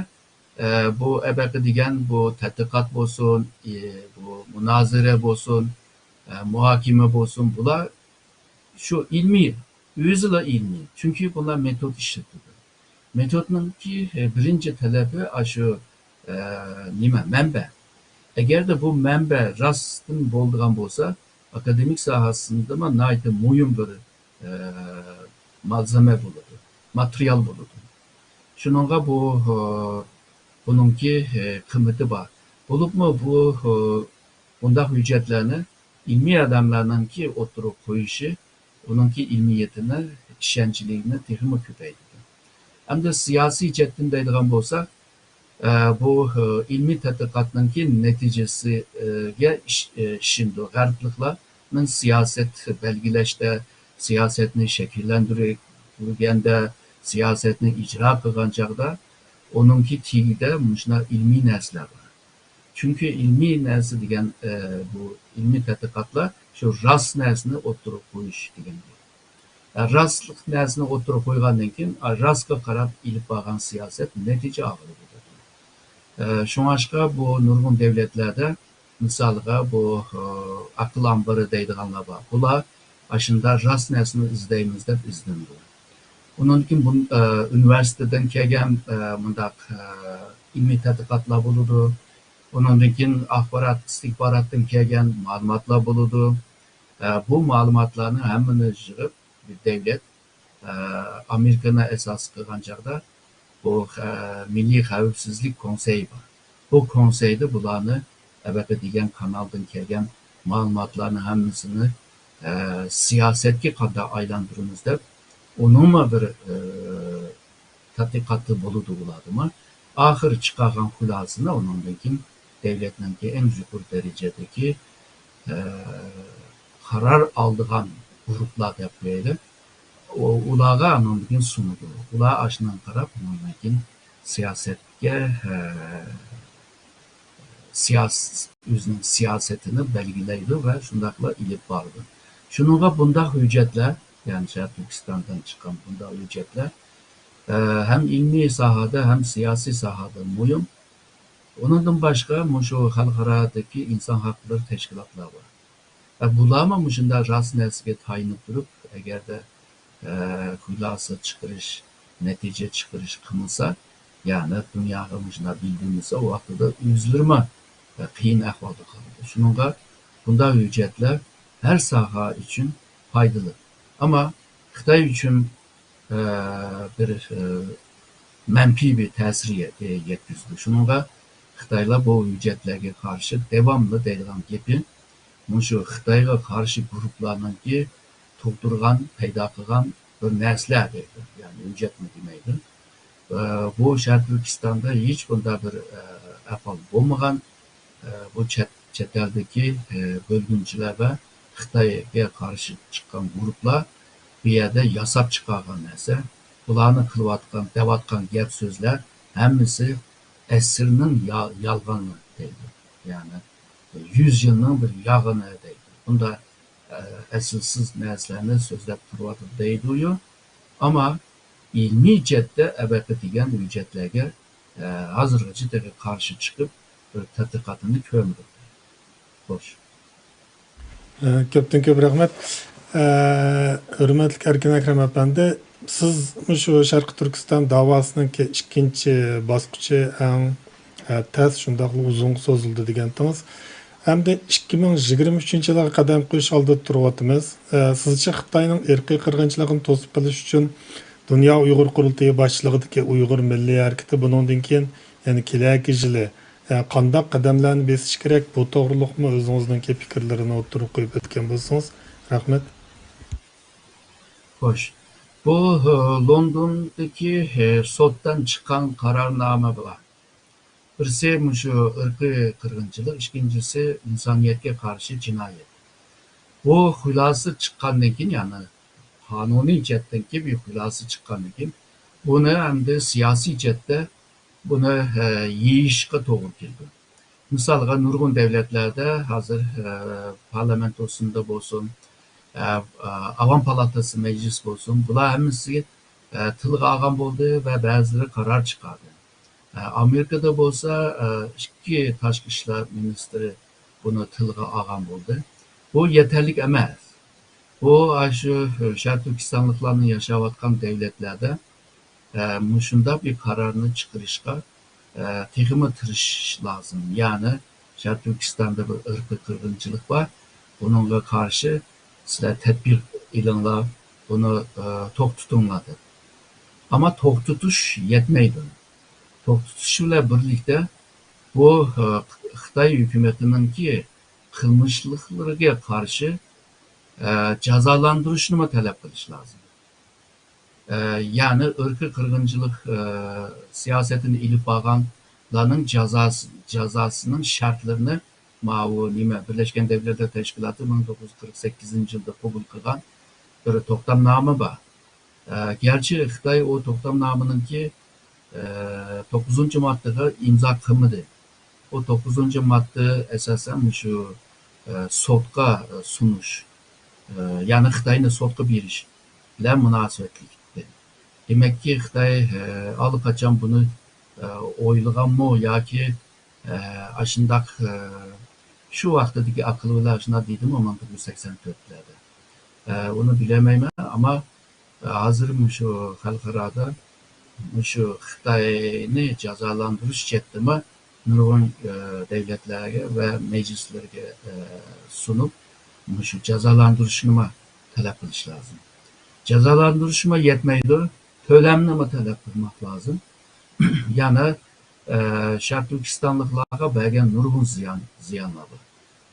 ئە، بۇ ئەبەقە دېگەن بۇ تەتقىقات بولسۇن، ئى، بۇ مۇنازىرە بولسۇن، ئە، مۇھاكىمە بولسۇن، بۇلار شۇ ئىلمىي، ئۆزىلا ئىلمىي. چۈنكى بۇلار مېتود ئىشلىتىدۇ. مېتودنىڭكى، ئە، بىرىنچى تەلىپى ئاشۇ، ئە، نېمە، مەنبە. ئەگەردە بۇ مەنبە راستتىن بولىدىغان بولسا، ئاكادېمىك ساھەسىندىمۇ ناھايىتى مۇھىم بىر، ئە، مالزېمە بولىدۇ، ماتېرىيال بولىدۇ. شۇنىڭغا بۇ، ئە، بۇنىڭكى، ئە، قىممىتى بار. بولۇپمۇ بۇ، ئە، بۇنداق ھۆججەتلەرنى ئىلمىي ئادەملەرنىڭكى ئوتتۇرىغا قويۇشى ئۇنىڭكى ئىلمىيىتىنى، ئىشەنچلىكنى تېخىمۇ كۆپەيتىدۇ. ئەمدى سىياسىي جەھەتتىن دەيدىغان بولساق، ئە، بۇ، ئە، ئىلمىي تەتقىقاتنىڭكى نەتىجىسىگە ئىش-، ئە، ئىشىنىدۇ. غەربلىكلەرنىڭ سىياسەت بەلگىلەشتە، سىياسەتنى شەكىللەندۈرگەندە، سىياسەتنى ئىجرا قىلغان چاغدا ئۇنىڭكى تېگىدە مۇشۇنداق ئىلمىي نەرسىلەر بار. چۈنكى ئىلمىي نەرسە دېگەن، ئە، بۇ ئىلمىي تەتقىقاتلار شۇ راست نەرسىنى ئوتتۇرىغا قويۇش دېگەن گەپ. ئە، راستلىق نەرسىنى ئوتتۇرىغا قويغاندىن كېيىن، ئا، راستقا قاراپ ئېلىپ بارغان سىياسەت نەتىجە ئالغىلى بولىدۇ. ئە، شۇڭلاشقا بۇ نۇرغۇن دۆلەتلەردە، مىسالغا، بۇ، ئە، ئەقىل ئامبىرى دەيدىغانلار بار. بۇلار ئاشۇنداق راست نەرسىنى ئىزدەيمىز دەپ ئىزدىنىدۇ. ئۇنىڭدىن كېيىن بۇن-، ئە، ئۇنىۋېرسىتېتتىن كەلگەن، ئە، مۇنداق، ئە، ئىلمىي تەتقىقاتلار بولىدۇ. ئۇنىڭدىن كېيىن ئاخبارات، ئىستىخباراتتىن كەلگەن مەلۇماتلار بولىدۇ. ئە، بۇ مەلۇماتلارنى ھەممىنى يىغىپ، بىر دەۋلەت، ئە، ئامېرىكىنى ئاساس قىلغان چاغدا بۇ، ئە، مىللىي خەۋپسىزلىك كونسېيى بار. بۇ كونسېيدا بۇلارنى ئەبەقە دېگەن كانالدىن كەلگەن مەلۇماتلارنى ھەممىسىنى، ئە، سىياسەتكە قانداق ئايلاندۇرىمىز دەپ، ئۇنىڭمۇ بىر، ئە، تەتقىقاتى بولىدۇ ئۇلاردىمۇ. ئاخىر چىقارغان خۇلاسىنى ئۇنىڭدىن كېيىن دۆلەتنىڭكى ئەڭ يۇقىرى دەرىجىدىكى، ئە، قارار ئالىدىغان گۇرۇپلار دەپ قويايلى. ئۇ-، ئۇلارغا ئاندىن كېيىن سۇنىدۇ. ئۇلار ئاشۇنىڭغا قاراپ ئاندىن كېيىن سىياسەتكە، ئە، سىياس-، ئۆزىنىڭ سىياسىتىنى بەلگىلەيدۇ ۋە شۇنداقلا ئېلىپ بارىدۇ. شۇنىڭغا بۇنداق ھۆججەتلەر، يەنى شەرقىي تۈركىستاندىن چىققان بۇنداق ھۆججەتلەر، ئە، ھەم ئىلمىي ساھەدە، ھەم سىياسىي ساھەدە مۇھىم. ئۇنىڭدىن باشقا، مۇشۇ خەلقئارادىكى ئىنسان ھەقلىرى تەشكىلاتلار بار. ئە، بۇلارمۇ مۇشۇنداق راست نەرسىگە تايىنىپ تۇرۇپ، ئەگەردە، ئە، خۇلاسە چىقىرىش، نەتىجە چىقىرىش قىلمىسا، يەنى دۇنياغا مۇشۇنداق بىلدۈرمىسە، ئۇ ۋاقتىدا ئۆزلىرىمۇ، ئە، قىيىن ئەھۋالدا قالىدۇ. شۇنىڭغا بۇنداق ھۆججەتلەر ھەر ساھە ئۈچۈن پايدىلىق. ئەمما خىتاي ئۈچۈن، ئە، بىر، ئە، مەنپىي بىر تەسىر يە-، يەتكۈزىدۇ. شۇنىڭغا خىتايلار بۇ ھۆججەتلەرگە قارشى داۋاملىق دەيدىغان گېپى، مۇشۇ خىتايغا قارشى گۇرۇپلارنىڭكى تۇغدۇرغان، پەيدا قىلغان بىر نەرسىلەر دەيدۇ، يەنى ھۆججەتمۇ دېمەيدۇ. ئە، بۇ شەرقىي تۈركىستاندا ھېچ بۇنداق بىر، ئە، ئەھۋال بولمىغان. ئە، بۇ چەت، چەت ئەلدىكى، ئە، بۆلگۈنچىلەر ۋە خىتايغا قارشى چىققان گۇرۇپلار بۇ يەردە ياساپ چىقارغان نەرسە. بۇلارنىڭ قىلىۋاتقان، دەۋاتقان گەپ سۆزلەر ھەممىسى ئەسىرنىڭ يا-، يالغىنى دەيدۇ. يەنى يۈز يىلنىڭ بىر ياغىنى دەيدۇ. بۇنداق، ئە، ئەسلىسىز نەرسىلەرنى سۆزلەپ تۇرۇۋاتىدۇ دەيدۇ. ئەمما ئىلمىي جەھەتتە ئەۋەقە دېگەن ھۆججەتلەرگە، ئە، ھازىرغىچە تېخى قارشى چىقىپ، بىر تەتقىقاتنى كۆرمىدۇق. خوش. ئە، كۆپتىن كۆپ رەھمەت. ئە، ھۆرمەتلىك ئەركىن ئەكرەم ئەپەندى، سىز مۇشۇ شەرقىي تۈركىستان داۋاسىنىڭكى ئىككىنچى باسقۇچى ئەڭ، ئە، تەس، شۇنداقلا ئۇزۇنغا سوزۇلدى دېگەنتىڭىز. ئەمدى ئىككى مىڭ يىگىرمە ئۈچىنچى يىلغا قەدەم قويۇش ئالدىدا تۇرۇۋاتىمىز. ئە، سىزچە خىتاينىڭ ئىرقىي قىرغىنچىلىقىنى توسۇپ قېلىش ئۈچۈن دۇنيا ئۇيغۇر قۇرۇلتىيى باشچىلىقىدىكى ئۇيغۇر مىللىي ھەرىكىتى بۇنىڭدىن كېيىن، يەنى كېلەركى يىلى، ئە، قانداق قەدەملەرنى بېسىشى كېرەك؟ بۇ توغرۇلۇقمۇ ئۆزىڭىزنىڭكى پىكىرلىرىنى ئوتتۇرىغا قويۇپ ئۆتكەن بولسىڭىز. رەھمەت. خوش. بۇ، ئە، لوندوندىكى، ئە، سوتتىن چىققان قارارنامە بار. بىرسى مۇشۇ ئىرقىي قىرغىنچىلىق، ئىككىنچىسى ئىنسانىيەتكە قارشى جىنايەت. بۇ خۇلاسە چىققاندىن كېيىن، يەنى قانۇنىي جەھەتتىنكى بىر خۇلاسە چىققاندىن كېيىن، بۇنى ئەمدى سىياسىي جەھەتتە بۇنى، ئە، يېيىشقا توغرا كېلىدۇ. مىسالغا، نۇرغۇن دۆلەتلەردە ھازىر، ئە، پارلامېنتوسىندا بولسۇن، ئە، ئە، ئاۋام پالاتاسى مەجلىسى بولسۇن، بۇلار ھەممىسى، ئە، تىلغا ئالغان بولدى ۋە بەزىلىرى قارار چىقاردى. ئە، ئامېرىكىدا بولسا، ئە، ئىككى تاشقى ئىشلار مىنىستىرى بۇنى تىلغا ئالغان بولدى. بۇ يېتەرلىك ئەمەس. بۇ، ئاشۇ شەرقىي تۈركىستانلىقلارنىڭ ياشاۋاتقان دۆلەتلەردە، ئە، مۇشۇنداق بىر قارارنى چىقىرىشقا، ئە، تېخىمۇ تىرىشىش لازىم. يەنى شەرقىي تۈركىستاندا بىر ئىرقىي قىرغىنچىلىق بار. بۇنىڭغا قارشى سىلەر تەدبىر ئېلىڭلار، بۇنى، ئە، توختىتىڭلار دەپ. ئەمما توختىتىش يەتمەيدۇ. توختىتىش بىلەن بىرلىكتە بۇ، ئە، خىتاي ھۆكۈمىتىنىڭكى قىلمىشلىقلىرىغا قارشى، ئە، جازالاندۇرۇشنىمۇ تەلەپ قىلىش لازىم. ئە، يەنى ئىرقىي قىرغىنچىلىق، ئە، سىياسىتىنى ئېلىپ بارغانلارنىڭ جازاسى، جازاسىنىڭ شەرتلىرىنى ماۋۇ نېمە، بىرلەشكەن دۆلەتلەر تەشكىلاتى مىڭ توققۇز يۈز قىرىق سەككىزىنچى يىلدا قوبۇل قىلغان بىر توختامنامە بار. ئە، گەرچە خىتاي ئۇ توختامنامىنىڭكى، ئە، توققۇزىنچى ماددىغا ئىمزا قىلمىدى. ئۇ توققۇزىنچى ماددا ئاساسەن مۇشۇ، ئە، سوتقا، ئە، سۇنۇش، ئە، يەنى خىتاينى سوتقا بېرىش بىلەن مۇناسىۋەتلىك ئىدى. دېمەككى، خىتاي، ئە، ئاللىقاچان بۇنى، ئە، ئويلىغانمۇ ياكى، ئە، ئاشۇنداق، ئە، شۇ ۋاقتىدىكى ئەقلى بىلەن ئاشۇنداق دېدىمۇ مىڭ توققۇز يۈز سەكسەن تۆتلەردە. ئە، ئۇنى بىلەلمەيمەن، ئەمما ھازىر مۇشۇ خەلقئارادا مۇشۇ خىتاينى جازالاندۇرۇش جەھەتتىمۇ نۇرغۇن، ئە، دۆلەتلەرگە ۋە مەجلىسلەرگە، ئە، سۇنۇپ، مۇشۇ جازالاندۇرۇشنىمۇ تەلەپ قىلىش لازىم. جازالاندۇرۇشمۇ يەتمەيدۇ، تۆلەمنىمۇ تەلەپ قىلماق لازىم. يەنە، ئە، شەرقىي تۈركىستانلىقلارغا بەرگەن نۇرغۇن زىيان، زىيانلار بار.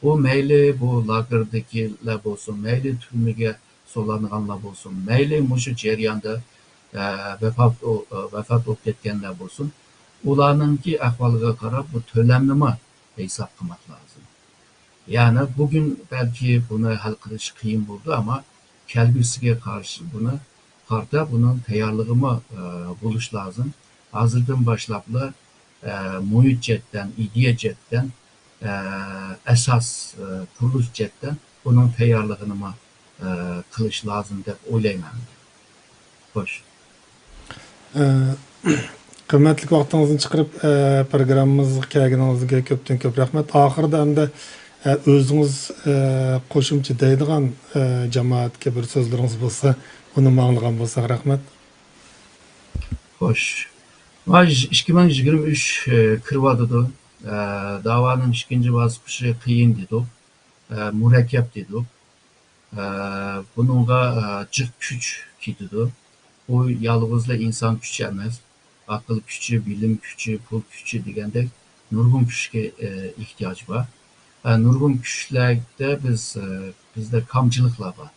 بۇ مەيلى بۇ لاگېردىكىلەر بولسۇن، مەيلى تۈرمىگە سولانغانلار بولسۇن، مەيلى مۇشۇ جەرياندا، ئە، ۋاپات، ئو-، ئە، ۋاپات بولۇپ كەتكەنلەر بولسۇن، ئۇلارنىڭكى ئەھۋالىغا قاراپ بۇ تۆلەمنىمۇ ھېساب قىلماق لازىم. يەنى بۈگۈن بەلكى بۇنى ھەل قىلىش قىيىن بولىدۇ، ئەمما كەلگۈسىگە قارشى بۇنى قارىتا بۇنىڭ تەييارلىقىمۇ، ئە، بولۇش لازىم. ھازىردىن باشلاپلا، ئە، مۇھىت جەھەتتىن، ئىدىيە جەھەتتىن، ئە، ئاساس، ئە، قۇرۇلۇش جەھەتتىن بۇنىڭ تەييارلىقىنىمۇ، ئە، قىلىش لازىم دەپ ئويلايمەن. خوش. ئە، قىممەتلىك ۋاقتىڭىزنى چىقىرىپ، ئە، پروگراممىمىزغا كەلگىنىڭىزگە كۆپتىن كۆپ رەھمەت. ئاخىرىدا ئەمدى، ئە، ئۆزىڭىز، ئە، قوشۇمچە دەيدىغان، ئە، جامائەتكە بىر سۆزلىرىڭىز بولسا، ئۇنىمۇ ئاڭلىغان بولساق رەھمەت. خوش. مانا ئىككى مىڭ يىگىرمە ئۈچ، ئە، كىرىۋاتىدۇ. ئە، داۋانىڭ ئىككىنچى باسقۇچى قىيىن دېدۇق. ئە، مۇرەككەپ دېدۇق. ئە، بۇنىڭغا، ئە، جىق كۈچ كېتىدۇ. ئۇ يالغۇزلا ئىنسان كۈچى ئەمەس، ئەقىل كۈچى، بىلىم كۈچى، پۇل كۈچى دېگەندەك نۇرغۇن كۈچكە، ئە، ئېھتىياج بار. ئە، نۇرغۇن كۈچلەردە بىز، ئە، بىزدە كامچىلىقلار بار.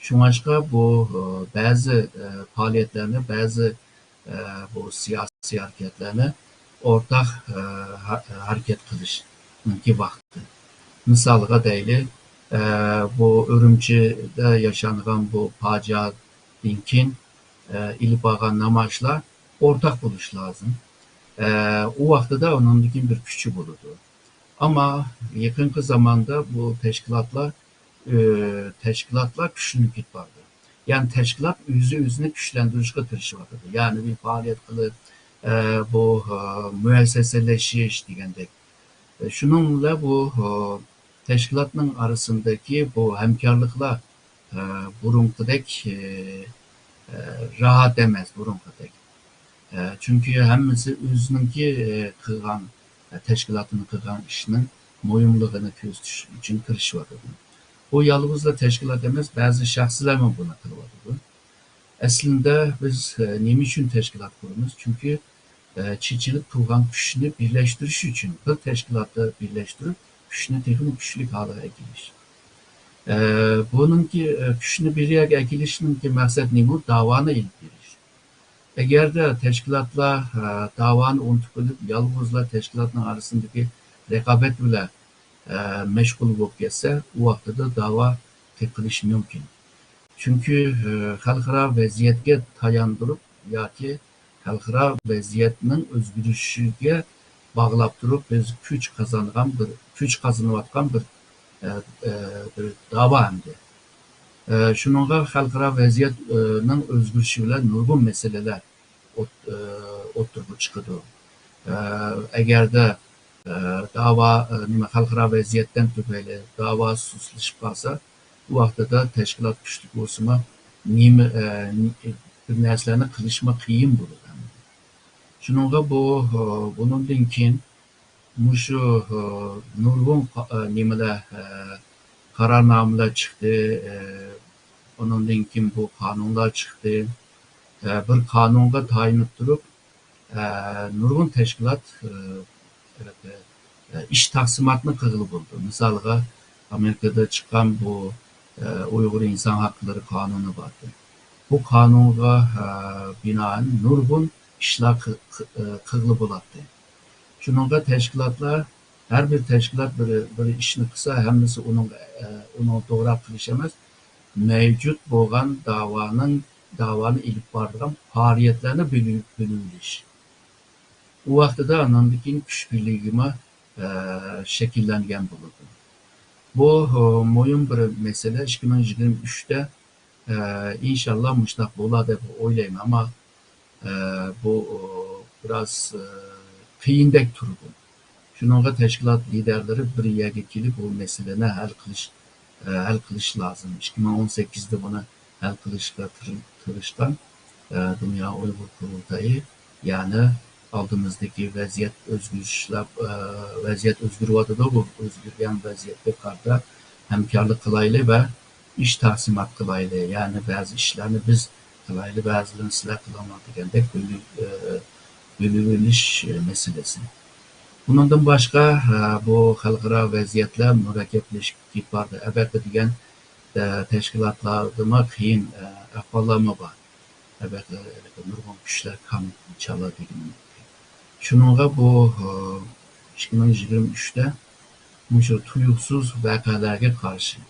شۇڭلاشقا بۇ، ئە، بەزى، ئە، پائالىيەتلەرنى، بەزى ئە، بۇ سىياسىي ھەرىكەتلەرنى ئورتاق، ئە، ھە-، ھەرىكەت قىلىشنىڭكى ۋاقتى. مىسالغا دەيلى، ئە، بۇ ئۈرۈمچىدە ياشانغان بۇ پاجىئەدىن كېيىن، ئە، ئېلىپ بارغان نامايىشلار ئورتاق بولۇشى لازىم. ئە، ئۇ ۋاقتىدا ئۇنىڭدىن كېيىن بىر كۈچى بولىدۇ. ئەمما يېقىنقى زاماندا بۇ تەشكىلاتلار، ئە، تەشكىلاتلار كۈچلىنىپ كېتىپ بارىدۇ. يەنى تەشكىلات ئۆزى ئۆزىنى كۈچلەندۈرۈشكە تىرىشىۋاتىدۇ. يەنى بىر پائالىيەت قىلىپ، ئە، بۇ، ئە، مۇئەسسەسىلىشىش دېگەندەك. ئە، شۇنىڭ بىلەن بۇ، ئە، تەشكىلاتنىڭ ئارىسىندىكى بۇ ھەمكارلىقلار، ئە، بۇرۇنقىدەك، ئە، ئە، راھەت ئەمەس، بۇرۇنقىدەك. ئە، چۈنكى ھەممىسى ئۆزىنىڭكى، ئە، قىلغان، ئە، تەشكىلاتىنىڭ قىلغان ئىشىنىڭ مۇھىملىقىنى كۆرسىتىش ئۈچۈن تىرىشىۋاتىدۇ. بۇ يالغۇزلا تەشكىلات ئەمەس، بەزى شەخسلەرمۇ بۇنى قىلىۋاتىدۇ. ئەسلىندە بىز، ئە، نېمە ئۈچۈن تەشكىلات قۇرىمىز؟ چۈنكى، ئە، چېچىلىپ تۇرغان كۈچنى بىرلەشتۈرۈش ئۈچۈن، بىر تەشكىلاتتا بىرلەشتۈرۈپ، كۈچنى تېخىمۇ كۈچلۈك ھالغا ئەكېلىش. ئە، بۇنىڭكى، ئە، كۈچنى بىر يەرگە ئەكېلىشنىڭكى مەقسەت نېمە؟ داۋانى ئېلىپ بېرىش. ئەگەردە تەشكىلاتلار، ئە، داۋانى ئۇنتۇپ قېلىپ، يالغۇزلا تەشكىلاتنىڭ ئارىسىندىكى رىقابەت بىلەن، ئە، مەشغۇل بولۇپ كەتسە، ئۇ ۋاقتىدا داۋا تېپىلىشى مۇمكىن. چۈنكى، ئە، خەلقئارا ۋەزىيەتكە تاياندۇرۇپ ياكى خەلقئارا ۋەزىيەتنىڭ ئۆزگىرىشىگە باغلاپ تۇرۇپ، بىز كۈچ قازانغان بىر، كۈچ قازىنىۋاتقان بىر، ئە، ئە، بىر داۋا ئەمدى. ئە، شۇنىڭغا خەلقئارا ۋەزىيەت، ئە، نىڭ ئۆزگىرىشى بىلەن نۇرغۇن مەسىلىلەر ئوت-، ئە، ئوتتۇرىغا چىقىدۇ. ئە، ئەگەردە، ئە، داۋا، ئە، نېمە، خەلقئارا ۋەزىيەتتىن تۈپەيلى داۋا سۇسلىشىپ قالسا، ئۇ ۋاقتىدا تەشكىلات كۈچلۈك بولسىمۇ، نېمە، ئە، بىر نەرسىلەرنى قىلىشمۇ قىيىن بولىدۇ. شۇنىڭغا بۇ، ئە، بۇنىڭدىن كېيىن مۇشۇ، ئە، نۇرغۇن قا-، ئە، نېمىلەر، ئە، قارارنامىلەر چىقتى، ئە، ئۇنىڭدىن كېيىن بۇ قانۇنلار چىقتى. ئە، بىر قانۇنغا تايىنىپ تۇرۇپ، ئە، نۇرغۇن تەشكىلات، ئە، ئە، ئىش تەقسىماتنى قىلغىلى بولىدۇ. مىسالغا، ئامېرىكىدا چىققان بۇ، ئە، ئۇيغۇر ئىنسان ھەقلىرى قانۇنى بار ئىدى. بۇ قانۇنغا، ئە، بىنائەن نۇرغۇن ئىشلار قى-، قى-، ئە، قىلغىلى بولاتتى. شۇنىڭغا تەشكىلاتلار، ھەر بىر تەشكىلات بىر، بىر ئىشنى قىلسا، ھەممىسى ئۇنىڭ، ئە، ئۇنىڭ توغرا قىلىش ئەمەس، مەۋجۇت بولغان داۋانىڭ، داۋانى ئېلىپ بارىدىغان پائالىيەتلەرنى بۆلۈ-، بۆلۈۋېلىش. ئۇ ۋاقتىدا ئاندىن كېيىن كۈچ بىرلىكىمۇ، ئە، شەكىللەنگەن بولىدۇ. بۇ، ئە، مۇھىم بىر مەسىلە. ئىككى مىڭ يىگىرمە ئۈچتە، ئە، ئىنشاللا مۇشۇنداق بولار دەپ ئويلايمەن. ئەمما، ئە، بۇ، ئۇ، بىراز، ئە، قىيىندەك تۇرىدۇ. شۇنىڭغا تەشكىلات لىدەرلىرى بىر يەرگە كېلىپ، بۇ مەسىلىنى ھەل قىلىش، ئە، ھەل قىلىش لازىم. ئىككى مىڭ ئون سەككىزدە بۇنى ھەل قىلىشقا تىر-، تىرىشقان، ئە، دۇنيا ئۇيغۇر قۇرۇلتايى، يەنى ئالدىمىزدىكى ۋەزىيەت ئۆزگىرىشلەر، ئە، ۋەزىيەت ئۆزگىرىۋاتىدۇ. بۇ ئۆزگەرگەن ۋەزىيەتكە قارىتا ھەمكارلىق قىلايلى ۋە ئىش تەقسىمات قىلايلى. يەنى بەزى ئىشلارنى بىز قىلايلى، بەزىلىرىنى سىلەر قىلىڭلار دېگەندەك بۆلۈ-، ئە، بۆلۈۋېلىش، ئە، مەسىلىسى. بۇنىڭدىن باشقا، ئە، بۇ خەلقئارا ۋەزىيەتلەر مۇرەككەپلىشىپ كېتىپ بارىدۇ. ئەبەقە دېگەن، ئە، تەشكىلاتلاردىمۇ قىيىن، ئە، ئەھۋاللارمۇ بار. ئەبەقە نۇرغۇن كۈچلەر كامچالا دېگىنىم. شۇنىڭغا بۇ، ئىككى مىڭ يىگىرمە ئۈچتە مۇشۇ تۇيۇقسىز ۋەقەلەرگە قارشى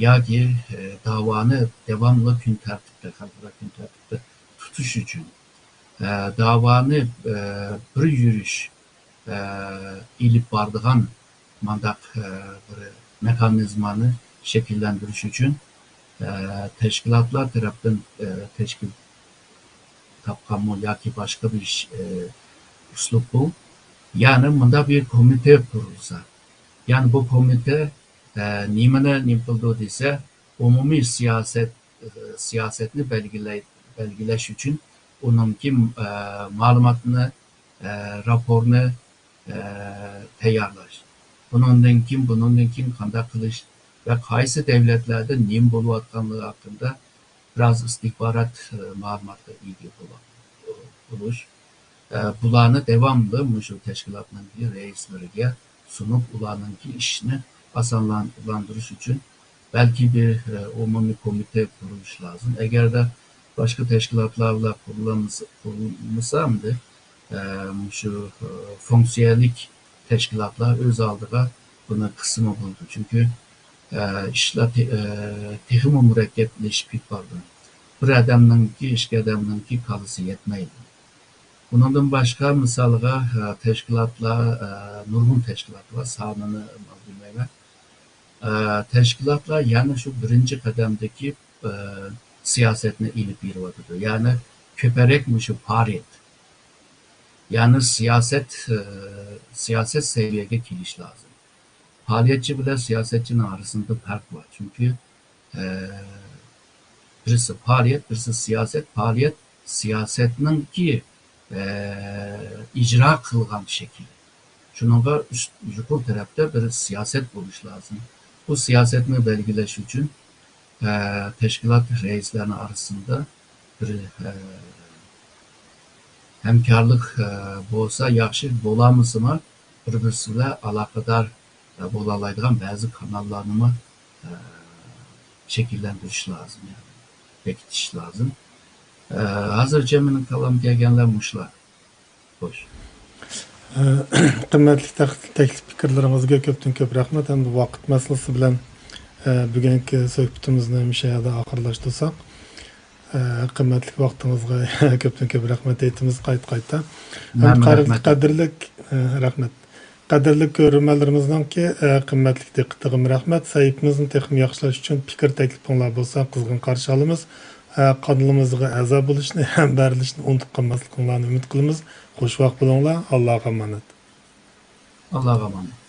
ياكى، داۋانى داۋاملىق كۈن تەرتىپتە، خەلقئارا كۈن تەرتىپتە تۇتۇش ئۈچۈن، داۋانى بىر يۈرۈش ئېلىپ بارىدىغان مانداق، ئە، بىر مېخانىزمانى شەكىللەندۈرۈش ئۈچۈن، ئە، تەشكىلاتلار تەرەپتىن، ئە، تەشكىل تاپقانمۇ ياكى باشقا بىر ئىش، ئە، ئۇسلۇب بۇ. يەنى مۇنداق بىر كومىتېت قۇرۇلسا، يەنى بۇ كومىتېت، ئە، نېمىنى نېمە قىلىدۇ دېسە، ئومۇمىي سىياسەت، ئە، سىياسەتنى بەلگىلەي-، بەلگىلەش ئۈچۈن ئۇنىڭكى، ئە، مەلۇماتنى، ئە، راپورنى، ئە، تەييارلاش. بۇنىڭدىن كېيىن، بۇنىڭدىن كېيىن قانداق قىلىش ۋە قايسى دەۋلەتلەردە نېمە بولۇۋاتقانلىقى ھەققىدە بىراز ئىستىخبارات، ئە، مەلۇماتقا ئىگە بولا-، بولۇش. ئە، بۇلارنى داۋاملىق مۇشۇ تەشكىلاتنىڭكى رەئىسلىرىگە سۇنۇپ، ئۇلارنىڭكى ئىشىنى ئاسانلاندۇرۇش ئۈچۈن بەلكى بىر، ئە، ئومۇمىي كومىتېت قۇرۇش لازىم. ئەگەردە باشقا تەشكىلاتلار بىلەن قۇرۇلمىسا، قۇرۇلمىسا ئەمدى، ئە، مۇشۇ، ئە، فۇنكسىيەلىك تەشكىلاتلار ئۆز ئالدىغا بۇنى قىلسىمۇ بولىدۇ. چۈنكى، ئە، ئىشلار تې-، ئە، تېخىمۇ مۇرەككەپلىشىپ كېتىپ بارىدۇ. بىر ئادەمنىڭكى، ئىككى ئادەمنىڭكى كاللىسى يەتمەيدۇ. بۇنىڭدىن باشقا، مىسالغا، ئە، تەشكىلاتلار، ئە، نۇرغۇن تەشكىلات بار، سانىنى بىلمەيمەن. ئە، تەشكىلاتلار يەنە شۇ بىرىنچى قەدەمدىكى، ئە، سىياسەتنى ئېلىپ بېرىۋاتىدۇ. يەنى كۆپرەك مۇشۇ پائالىيەت. يەنى سىياسەت، ئە، سىياسەت سەۋىيەگە كېلىش لازىم. پائالىيەتچى بىلەن سىياسەتچىنىڭ ئارىسىدا پەرق بار. چۈنكى، ئە، بىرسى پائالىيەت، بىرسى سىياسەت. پائالىيەت سىياسەتنىڭكى، ئە، ئىجرا قىلغان شەكلى. شۇنىڭغا ئۈست، يۇقىرى تەرەپتە بىر سىياسەت بولۇشى لازىم. بۇ سىياسەتنى بەلگىلەش ئۈچۈن، ئە، تەشكىلات رەئىسلەرنىڭ ئارىسىدا بىر، ئە، ھەمكارلىق، ئە، بولسا ياخشى، بولالمىسىمۇ بىر-بىرسى بىلەن ئالاقىدار، ئە، بولالايدىغان بەزى كاناللارنىمۇ، ئە، شەكىللەندۈرۈش لازىم، يەنى بېكىتىش لازىم. ئە، ھازىرچە مېنىڭ كاللامغا كەلگەنلەر مۇشۇلار. خوش. قىممەتلىك تەك-، تەكلىپ پىكىرلىرىڭىزگە كۆپتىن كۆپ رەھمەت ھەمدە ۋاقىت مەسىلىسى بىلەن، ئە، بۈگۈنكى سۆھبىتىمىزنى مۇشۇ يەردە ئاخىرلاشتۇرساق. ئە، قىممەتلىك ۋاقتىڭىزغا كۆپتىن كۆپ رەھمەت ئېيتىمىز قايتا قايتا. ھەم مەن قەدىرلىك، رەھمەت. قەدىرلىك، ئە، رەھمەت. قەدىرلىك كۆرۈرمەنلىرىمىزنىڭكى، ئە، قىممەتلىك دىققىتىغىمۇ رەھمەت. سەھىپىمىزنى تېخىمۇ ياخشىلاش ئۈچۈن پىكىر تەكلىپىڭلار بولسا قىزغىن قارشى ئالىمىز. ئە، قانىلىمىزغا ئەزا بولۇشنى ھەم بەرىلىشنى ئۇنتۇپ قالماسلىقىڭلارنى ئۈمىد قىلىمىز. خوش ۋاقىت بولۇڭلار. ئاللاغا ئامانەت. ئاللاغا ئامانەت.